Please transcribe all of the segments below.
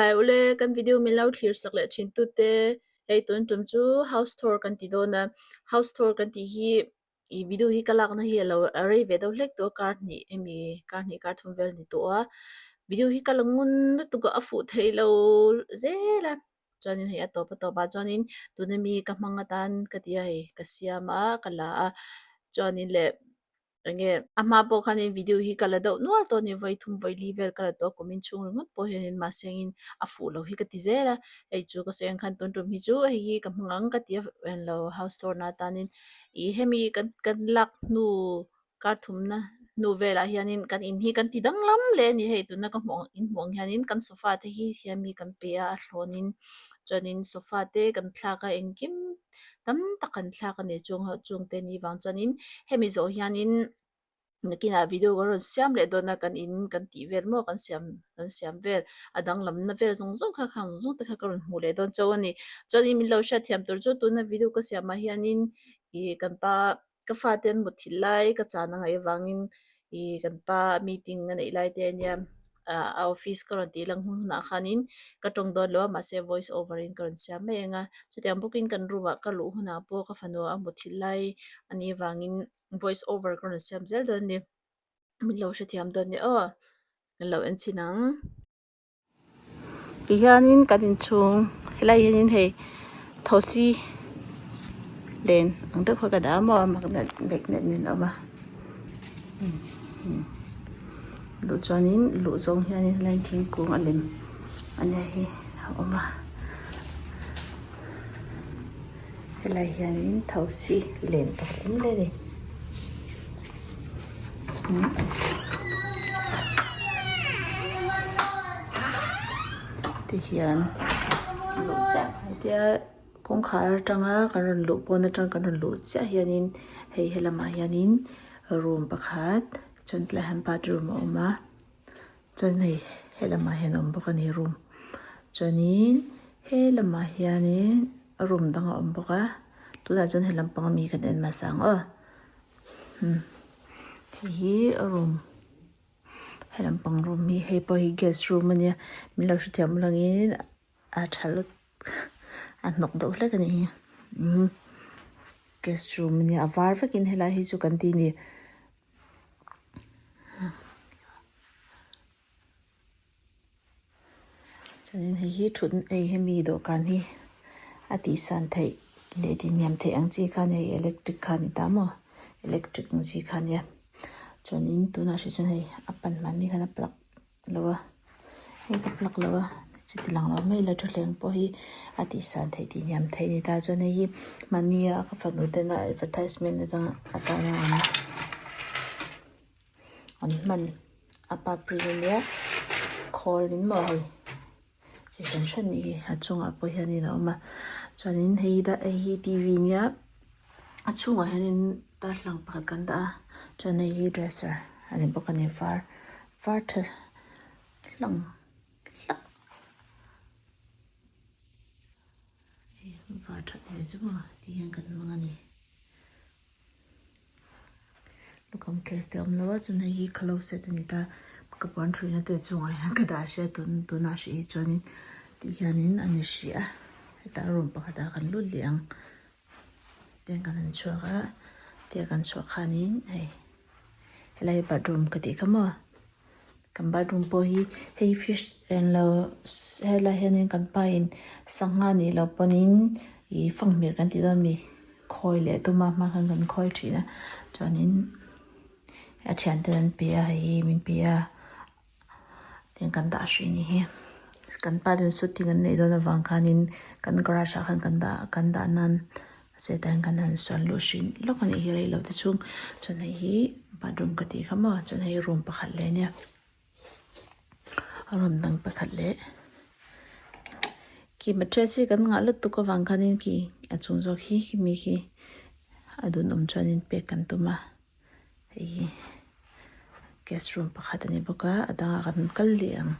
Chibai ule kan video min lo thlir sak leh thin tute hei tun tum chu house tour kan ti dawn a house tour kan tih hi ih video hi ka lakna hi a lo a rei ve deuh hlek tawh a kar hnih emi kar hnih kar thum vel a ni tawh a video hi ka la ngun lutuk a a fuh theih lo zel a chuanin hei a tawp a tawp ah chuanin tuna mi ka hmang atan ka ti a hei ka siam a ka la a chuanin leh Enge a hma pawh khanin video hi ka la deuh nual tawh a ni vawi thum vawi li vel ka la tawh a kum inchhung ringawt pawh hianin mahse engin a fuh loh hi ka ti zel a hei chu ka sawi ang khan tun tum hi chu hei hi ka hmang ang ka ti a englo house tour na atanin ih hemi kan kan lak hnu kar thumna hnu velah hianin kan in hi kan ti danglam leh a ni hei tuna ka hmuh ang in hmuh ang hianin kan sofa te hi hian mi kan pe a a thlawnin chuanin sofa te kan thlak a engkim tam tak kan thlak a ni chung ho chung te ni vang chuanin hemi zawh hianin nakinah video kan rawn siam leh dawn a kan in kan tih vel maw kan siam kan siam vel a danglamna vel zawng zawng kha khang zawng zawng te kha ka rawn hmuh leh dawn chauh a ni chuanin min lo hriatthiam tur chu tuna video ka siamah hianin ih kan pa Ka fate an mutthilh lai ka chan a ngaih avangin ih kan pa meeting a neih lai te ania ah a office ka rawn tih lang hun hunah khanin ka tawng dawn lo a mahse voice over in ka rawn siam mai ang a chutiang bawkin kan room ah ka luh hunah pawh ka fanu a mutthilh lai a nih avangin voice over ka rawn siam zel dawn a ni min lo hrethiam dawn nia aw kan lo en chhin ang. Tihianin kan inchhung helai hianin hei thosi len ang deuh kha ka dah a maw magnet magnet nen a awm a luh chuanin luh zawng hianin helai thingkung a lem a nia hi a awm a helai hianin thosi len pakhat a awm leh a ni. Tihian luh chiah hetia kawngkhar atanga kan rawn luh pawn atang kan rawn luh chiah hianin hei helamah hianin room pakhat chuan tilaiah hian bathroom a awm a chuan hei helamah hian a awm bawk a ni room chuanin helamah hianin room dang a awm bawk a tunah chuan helam pang ami kan en hmasa ang aw. Hei hi room helam pang room hi hei pawh hi guest room a nia min lo hrethiam langin a tha lut a hnawk deuh hlek a nih hi umm guest room a nia a var vekin helai hi chu kan ti a ni. Chuanin hei hi thut hei hemi dawhkan hi a tihsan theih leh tihhniam theih ang chi kha a ni hei electric kha a ni ta maw electric ang chi kha a nia chuanin tunah hrih chuan hei a pan mahni khan a plug lo a hei ka plug lo a chuti lang lo mai la thutthleng pawh hi a tihsan theih tihhniam theih a ni ta chuan hei hi mahni a ka fanu tena advertisement atanga atana an. An hman a pa print a nia khawl in maw hei chi hran hran nih hi a chungah pawh hianin a awm a chuanin hei hi hei hi t v nia a chhungah hianin darthlalang pakhat kan dah a chuan hei hi dresser a ni bawk a ni var var tha hlang hlak hei var that ve chu maw ti hian kan hmang a ni. Lukham case te a awm lo a chuan hei hi closet a ni ta ka puan thuina te chungah hian ka dah hrih a tun tunah hrih hi chuanin ti hianin a ni hrih a hetah room pakhatah kan lut leh ang tiang kan han chhuak a tiang kan chhuah khanin hei helai hi bathroom ka tih kha maw. Kan bathroom pawh hi hei fish englo helai hianin kan pa in sangha nih loh pawhin ih fanghmir kan tih dawn ami khawi leh a tum a hma khan kan khawi thin a chuanin a thiante an pe a hei hi min pe a tin kan dah hrih a nih hi kan pa ten shooting an neih dawn avang khanin kan garage ah khan kan dah kan dah nan. Chetah hian kan han suan luh hrin lawk a nih hi rei lo te chhung chuan hei hi bathroom ka tih kha maw chuan hei room pakhat leh ania room dang pakhat leh khi mattress hi kan ngah lutuk avang khanin khi a chung zawk hi khimi khi a dunawm chuanin pek kan tum a hei hi guest room pakhat a ni bawk a a dangah kan kal leh ang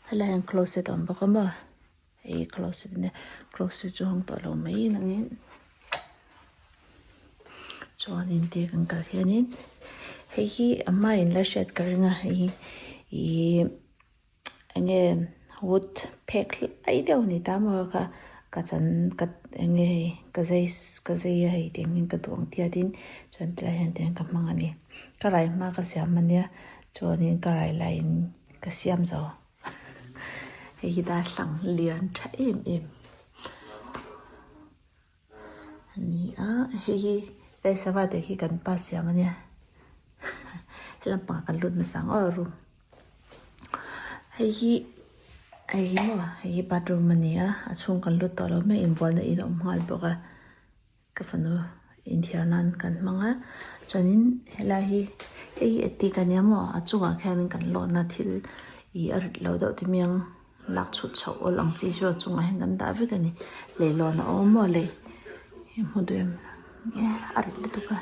helaiah hian closet a awm bawk a maw. Hei closet ania closet chu hawng tawh lo mai nangin chuanin tia kan kal hianin hei hi a hmain la hriat ka ring a hei hi ihh eng nge. Wood phek hlai deuh a ni ta maw kha ka chan ka eng nge hei ka zai ka zai a hei tih angin ka duh ang tia tin chuan tilai hian tiang ka hmang a ni. Ka rai hma ka siam a nia chuanin ka rai laiin ka siam zo. Hei hi darthlang lian tha em em a ni a hei hi tlai sava te hi kan pa siam a nia helam pangah kan lut nasa ang aw room hei hi hei hi maw hei hi bathroom a ni a a chhung kan lut tawh lo mai inbualna in a awm nghal bawk a. Ka fanu inthiar nan kan hmang a, chuanin helai hi hei hi attic a nia maw a chungah khianin kan lawhna thil ih a rit lo deuh te miang lak chhut chhoh awl ang chi chu a chungah hian kan dah vek a ni leihlawn a awm maw lei i hmu duh em nge a rit lutuk a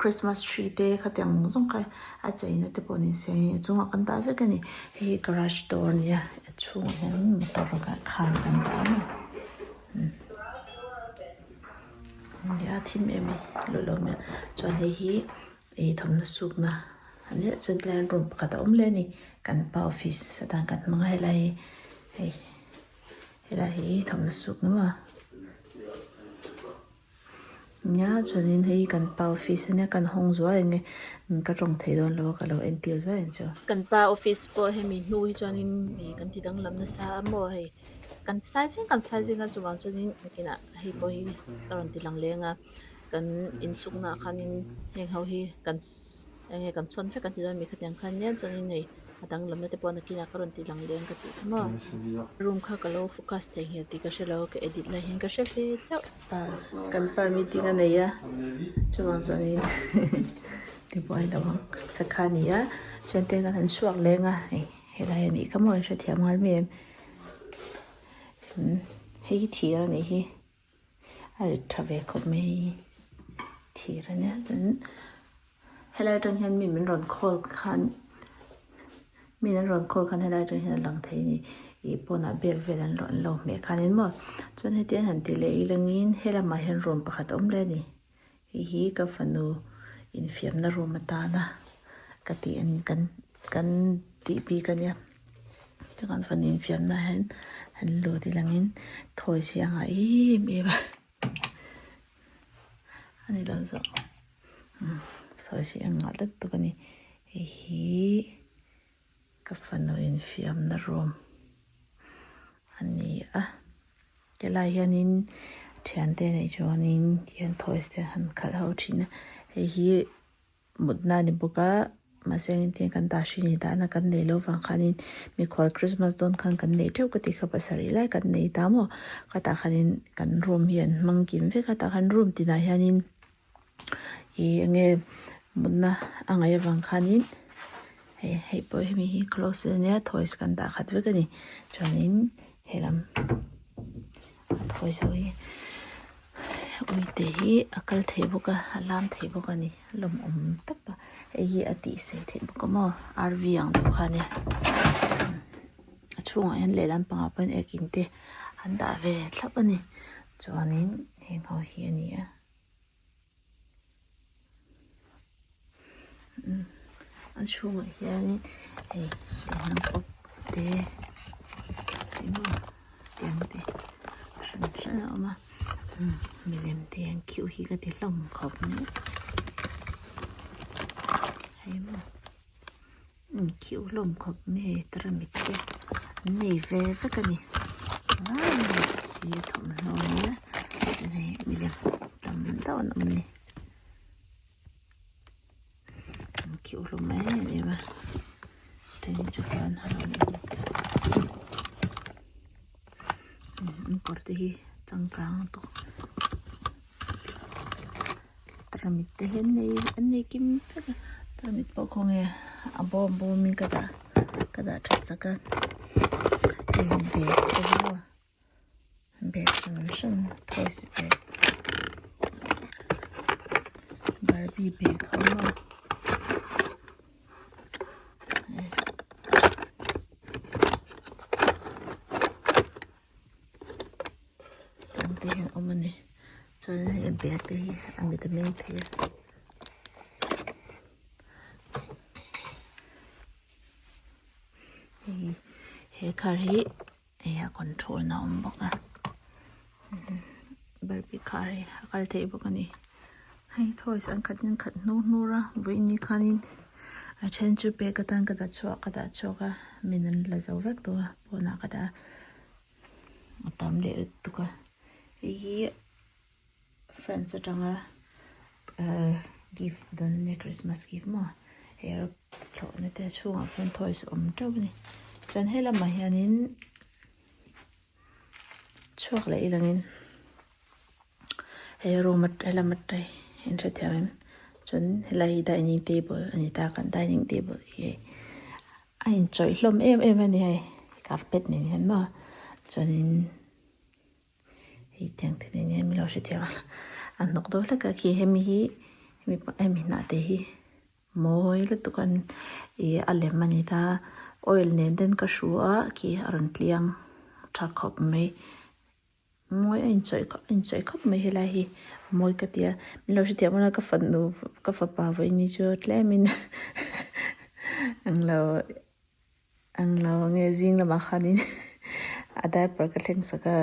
christmas tree te khatiang zawng kha a cheina te pawh ni se a chungah kan dah vek a ni hei hi garage door a nia a chhungah hian motor car kan dah a maw. Nia thim em e luh lo mai a chuan hei hi ih thawmhnaw sukna a nia chuan tilai hian room pakhat a awm leh a ni kan pa office atan kan hmang a helai hi hei helai hi thawmhnaw sukna maw. Nia chuanin hei kan pa office ania kan hawng zuai ang e ka tawng thei dawn lo a ka lo entir zuai ang chu. Kan pa office pawh hemi hnu hi chuanin ih kan ti danglam nasa a maw hei kan sai zing kan sai zing a chuvang chuanin nakinah hei pawh hi ka rawn ti lang leng a kan insukna ah khanin heng ho hi kan eng nge kan sawn vek an ti dawn mi khatiang khan nia chuanin hei a danglamna te pawh nakinah ka rawn ti lang leng ka tih kha maw room kha ka lo focus theihnghilh tih ka hrelo ka edit lai hian ka hre ve chauh. Pa kan pa meeting a nei a chuvang chuanin tibuai lo ang ta kha a ni a chuan te kan han chhuak leng a hei helai a nih kha maw in hrethiam nghal mai em hei hi thir a nih hi a rit tha ve khawp mai thir a nia chuan Helai atang hian mi min rawn call khan mi an rawn call khan helai atang hian a lang thei a ni ih pawnah bel vel an rawn lo hmeh khanin maw chuan hetiang han ti leh ilangin helamah hian room pakhat a awm leh a ni hei hi ka fanu infiamna room atana ka tih an kan kan tih bik a nia chuan kan fanu infiamna ah hian han lut ilangin thawi si a ngah em em a. A ni lo zawk sawi hi a ngah tlat tuk a ni hei hi ka fanu infiamna room a ni a helai hianin thiante neih chuanin tihian toys te han khalh ho thin a hei hi. Mutna a ni bawk a, mahse engtin kan dah hri ni dahna kan nei lo vang khanin mikhual Christmas dawn khan kan nei theuh ka tih kha pasarih lai kan nei ta maw khatah khanin kan room hi an hmang kim vek a tah khan room tinah hianin ih eng nge mutna a ngaih avang khanin hei hei pawh hemi hi closet ania toys kan dah khat vek a ni chuanin helam toys ho hi. Uite hi a kal thei bawk a a lam thei bawk a ni a lawmawm tawp a hei hi a tih sei theih bawk a maw R V ang deuh kha a nia a chhungah hian lehlam pangah pawh hian ekin te an dah ve thlap a ni chuanin heng ho hi a ni a. A chhungah hianin hei tiang pawp te emaw tiang te hran hran a awm a milem te an khiuh hi ka ti hlawm khawp mai hei maw an khiuh hlawm khawp mai hei tarmit te an nei ve vek a ni hei a thawmhnaw a nia hei milem tam deuh an awm a ni. An khiuh hlawm em em a then chu khan a lo an kawr te hi changkang tawk tarmit te hi an nei an nei kim vek a tarmit pawh khawnge a bawm bawm in ka dah ka dah that sak a hei bag te hi maw. Bag hran hran toys bag barbie bag a awm a tiang te hian a awm a ni chuan hei bag te hi a mit a meng thei a. Hei. He car hi hei a control na a awm bawk a barbie car hi a kal theih bawk a ni. Hei toys an khat in an khat hnur hnur a vawiin khanin a then chu bag atan ka dah chhuak ka dah chhuak a min an la zo vek tawh a pawnah ka dah a a tam leh lutuk a hei hi friends atanga ahh gift a dawn ania christmas gift maw he thlawhna te chhungah khuan toys a awm teuh a ni chuan helamah hianin chhuak leh ilangin he room a helam atang hi in hrethiam em chuan helai hi dining table a ni ta kan dining table hi a inchawih hlawm em em a ni hei carpet nen hian maw chuanin. Hei tiang te nen hian min lo hrethiam a a hnawk deuh hlek a khi hemi hi hemi hemi hnah te hi mawi lutuk an ih a lem a ni ta oil nen ten ka hru a khi a rawn tliang tha khawp mai mawi a inchawih a inchawih khawp mai helai hi mawi ka ti a min lo hrethiam a ka fanu ka fapa vawiin chu tlemin englo. Ang lo nge zing lamah khanin a diaper ka thleng sak a,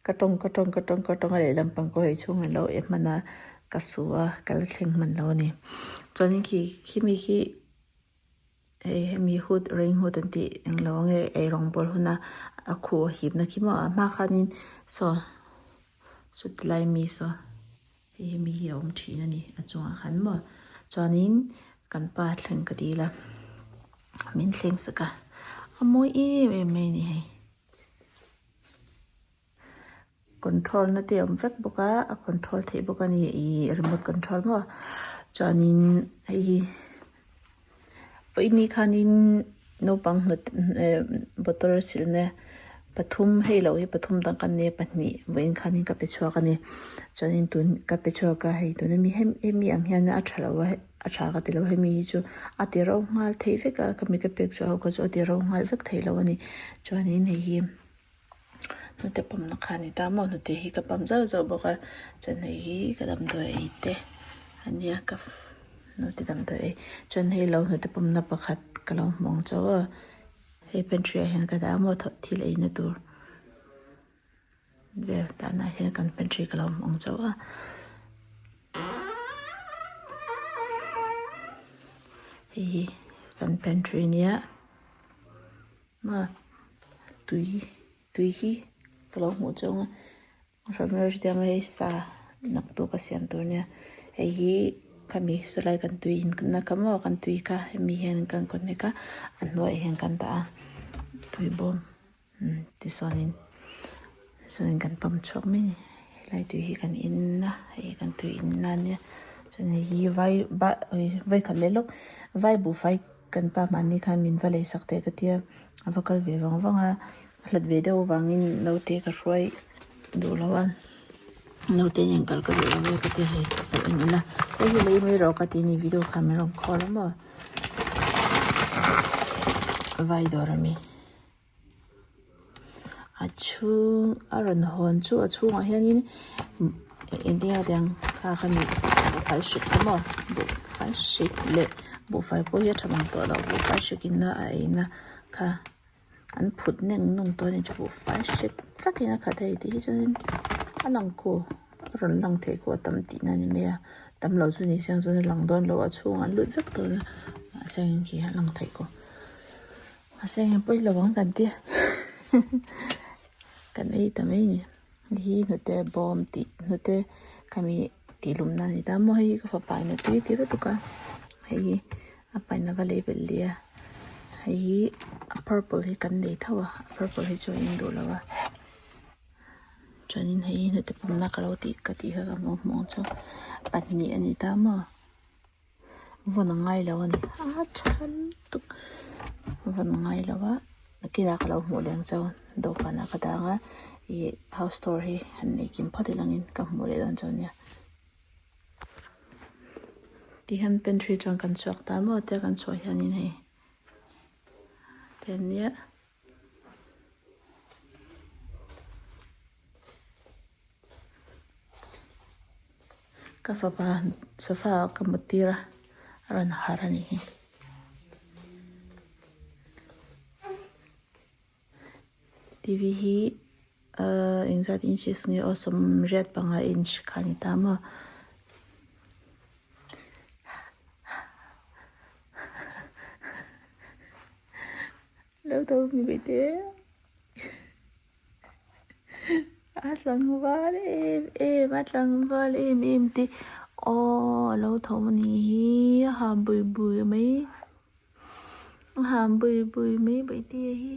ka tawng ka tawng ka tawng ka tawng a lehlam pang pawh hei chhung an lo eh hman a, ka su a ka la thleng hman lo a ni. Chuanin khi khimi khi hei hemi hood rain hood an tih eng lo nge eirawng bawl huna a khuh a hipna khi maw a hma khanin saw saw ti lai mi saw. Hei hemi hi a awm thin a ni a chungah khan maw chuanin kan pa thleng ka dil a min thleng sak a a mawi em em mai a ni hei control na te a awm vek bawk a a control theih bawk a ni ih remote control maw chuanin hei hi. Pawihni khanin naupang hnawt eh bottle silna pathum hei loh hi pathum dang kan nei a pahnih vawiin khanin ka pe chhuak a ni chuanin tun ka pe chhuak a hei tuna mi hemi ang hian a tha lo a a tha ka ti lo hemi hi chu a ti ro nghal theih vek a ka mi ka pek chhuah ho kha chu a ti ro nghal vek thei lo a ni chuanin hei hi. Hnute pawmna kha a ni ta maw hnute hi ka pawm zauh zauh bawk a chuan hei hi ka damdawi ei te a nia ka hnute damdawi ei chuan hei lo hnute pawmna pakhat ka lo hmu ang chauh a hei pantry ah hian ka dah a maw thil ei na tur vel dahna ah hian kan pantry ka lo hmu ang chauh a. Hei hi kan pantry a nia. Maw tui tui hi ka lo hmuh chauh ang a hriat hei sa naktuk a siam tur ania hei hi khami sawlai kan tui in na kha maw kan tui kha hemi hian kan connect a a hnuaiah hian kan dah a tui bawm tichuanin chuanin kan pump chhuak mai a ni helai tui hi kan in a hei kan tui in na ania chuan hei hi vai vawikhat leh lawk vai buhfai. Kan pa mahni khan min va lei sak teh ka tia, a va kal ve vang vang a, a hlat ve deuh avangin naute ka hruai duh lo a, naute nen kal ka duh lo e ka ti hei lo en ila, hei hi lei mai rawh ka ti ni video khan min rawn call a maw vai dawr ami. A chhung a rawn hawn chu a chhungah hianin engtin nge tiang kha kha mi buhfai hrik te maw buhfai hrik leh buhfai pawh hi a tha mang tawh lo buhfai hrik in a a ei na kha an phut neng nung tawh a ni chu buhfai hrik vek in a khat a hei tih hi chuanin a lang khu a rawn lang theih khu a tam tihna a ni mai a tam lo chu ni se ang chuan a lang dawn lo a chhungah an lut vek dawn a mahse engkim khi a lang theih khu. Mahse eng pawi lo ang kan tia kan ei ta mai a ni hei hi hnute bawm tih hnute khami tih lum na a ni ta maw hei hi ka fapa in a tui ti lutuk a hei hi a pa in a va lei belh leh a hei hi a purple hi kan nei tho a a purple hi chu a in duh lo a chuanin hei hi hnute pumna ka lo tih ka tih kha ka hmuh hmuh ang chu pahnih a ni ta maw. Vawn a ngai lo a ni a tha lutuk vawn a ngai lo a nakinah ka lo hmuh leh ang chuan dawhkanah ka dang a ih house tour hi han nei kim phawt ilangin ka hmuh leh dawn chu ania tihian pantry chuan kan chhuak ta maw tia kan chhuah hianin hei tiania. Ka fapa sofa ah ka mut tir a a rawn harh a nih hi. T V hi ahh engzat inches nge aw 85 inch kha a ni ta maw. Lo tho mi ve te a tlangval em em a tlangval em em te aww a lo tho a nih hi a ha bui bui mai a ha bui bui mai bawihtea hi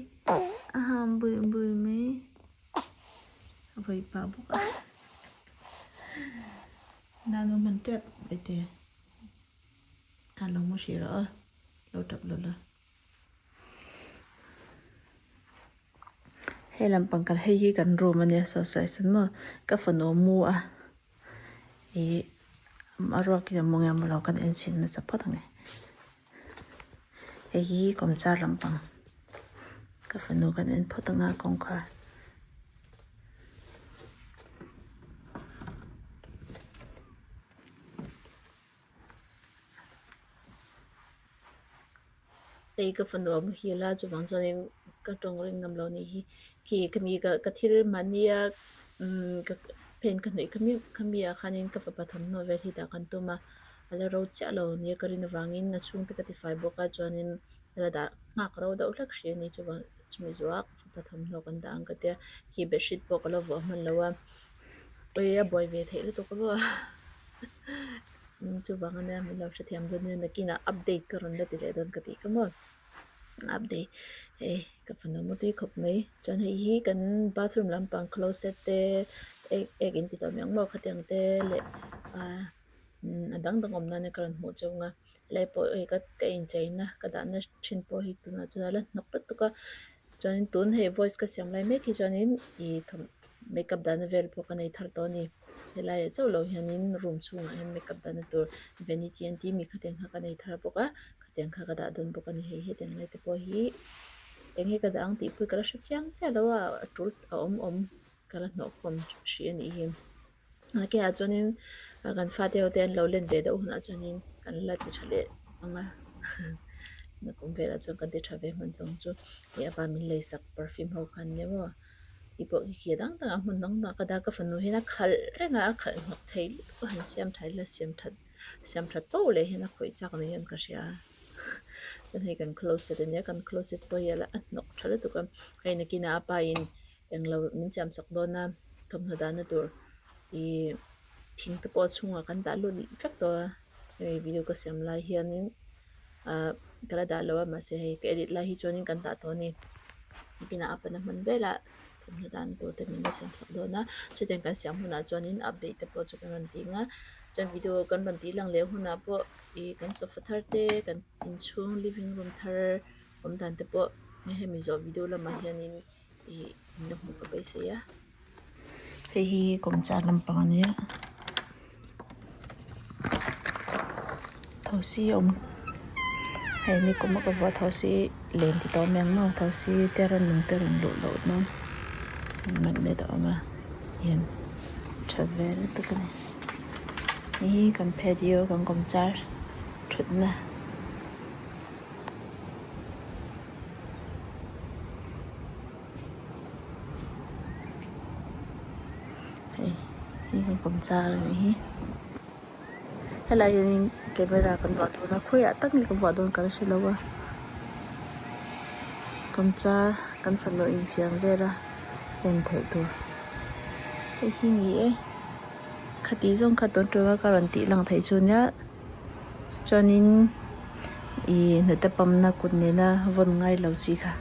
a ha bui bui mai a vawi pah bawk a nanu hman tep bawihtea khan lo mu hrih rawh aw lo tap lo la. Hei lampang kan hei hi kan room ania saw sawi sawn maw ka fanu mu a ih a ruak hi a mu nge maw lo kan en chhin hmasa phawt ang e hei hi kawmchar lampang ka fanu kan en phawt anga kawngkhar. Hei ka fanu a muhil a chuvang chuanin ka tawng ring ngam lo nih hi khi khami ka thil mahnia umm ka pen ka hnawih khami ah khanin ka fapa thawmhnaw vel hi dah kan tum a a la ro chiah lo nia ka rin avangin a chhungte ka tifai bawk a chuanin a la dah nghak ro deuh hlek hrih a ni chuvang chumi zawhah ka fapa thawmhnaw kan dah ang ka tia khi bedsheet pawh ka la vuah hman lo a awi a buai ve theih lutuk a maw. Chuvang ania min lo hrethiam dawn nia nakinah update ka rawn la ti leh dawn ka tih kha maw update hei ka fanu mutui khawp mai chuan hei hi kan bathroom lampang closet te ek ek in ti tawh mai ang maw khatiang te leh ah a dang dang awm nana ka rawn hmuh cheu ang a helai pawh hei ka ka incheina ka dahna thin pawh hi tunah chuan a la hnawk lutuk a chuanin tun hei voice ka siam lai mek hi chuanin ih thawm-- Makeup dahna vel pawh ka nei thar tawh a ni. Helaiah chauh lo hianin room chhungah hian makeup dahna tur vanity an tih mi khatiang kha ka nei thar bawk a, khatiang kha ka dah dawn bawk a ni. Hei hetiang lai te pawh hi eng nge ka dah ang tih pawh hi ka la hre chiang chiah lo a, a tul a awm awm ka la hnawh khawm hrih a nih hi. Nakinah chuanin kan fate ho te an lo len ve deuh hunah chuanin kan la ti tha leh ang a, nakum velah chuan kan ti tha ve hman tawng chu hei a pa min leisak perfume ho kha an nia maw. Tih pawh hi khi a dang dang a hmun dang dang a ka dah a ka fanu hian a khalh reng a a khalh hnawk thei lutuk a han siam tha ila siam that siam that poh leh hian a khawih chak ni hian ka hria a chuan hei kan closet ania kan closet pawh hi a la a hnawk tha lutuk a hei nakinah a pa in englo min siam sak dawn a thawmhnaw dahna tur ihh thing te pawh a chhungah kan dah lut vek tawh a hemi video ka siam lai hianin ahh ka la dah lo a mahse hei ka edit lai hi chuanin kan dah tawh a ni nakinah a pana hman velah thawmhnaw dahna tur te min la siam sak dawn a chutiang kan siam hunah chuanin update te pawh chu kan rawn ti ang a chuan video kan rawn tih lang leh hunah pawh ih kan sofa thar te kan inchhung living room thar awm dan te pawh hemi zawh video lamah hianin. Ih in la hmuh ka beisei a. Hei hi kawmchar lampang a nia. Thosi a awm hei ni kum a ka vuah thosi len ti tawh mai ang maw thosi te rawn nung te rawn luh loh nan magnet a awm a hian tha ve lutuk a ni. Hei hi kan patio kan kawmchar thutna. Hei hi kan kawm char a nih hi helai hianin camera kan vuah dawn a khawiah tak nge kan vuah dawn ka la hre lo a kawm char kan fanu infiam vel a en theih tur hei hi ni e khati zawng kha tun tura ka rawn tih lang theih chu nia. Chuanin ih hnute pamna kut nena vawn ngai lo chi kha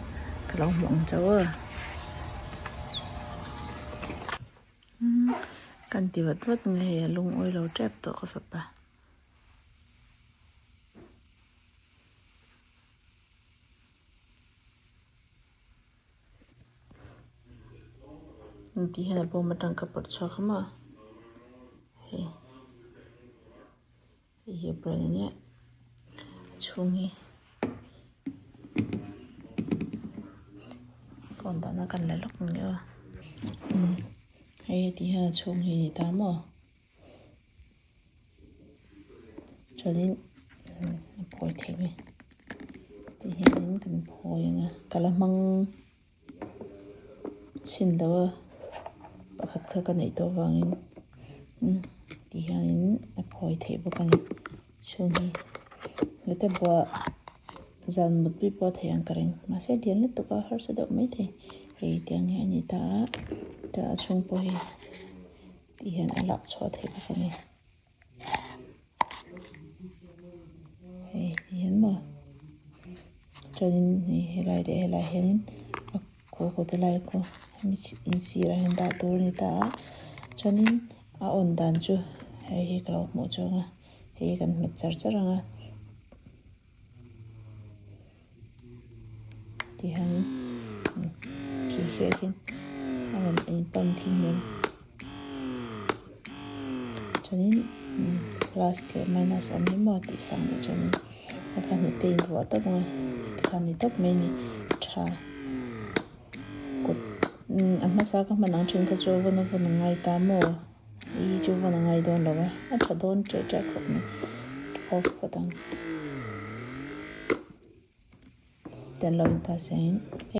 ka lo hmu ang chauh a. Kan ti vat vat nge hei a lungawi lo tep tawh ka fapa. Tih hian a bawm atang ka pawt chhuak a maw hei. Hei hi brand a nia a chhung hi phone dahna kan la lawk ang leh aw umm hei heti hian a chhung hi a ni ta maw chuanin a phawi theih mai ti hianin kan phawi ang a ka la hmang. Chhin lo a pakhat kha ka neih tawh avangin umm ti hianin a phawi theih bawk a ni chhung hi hlete buah zan mutpui pawh a theih ang ka ring mahse lian lutuk a harsa deuh maithei hei tiang hi a ni ta a tah a chhung pawh hi ti hian a lak chhuah theih bawk a ni. Hei ti hian maw chuanin hei helai leh helai hianin a kaw kaw te lai khu hemi insirah hian dah tur a ni ta a chuanin a awn dan chu hei hi ka lo hmuh chuang a hei hi kan hmet char char ang a. Tihian khi khi ah khian a rawn in pump khi hmel chuanin plus leh minus a awm hi maw tih sang deuh chuanin a kha hnute in vuah tawp ang a tikhan ni tawp mai a ni tha kut a hmasa ka hman ang thin kha chu vawn a vawn a ngai ta maw. Hei chu vawn a ngai dawn lo a, a tha dawn ṭeh ṭeh khawp mai, off phawt ang. Tel lo in ta se in.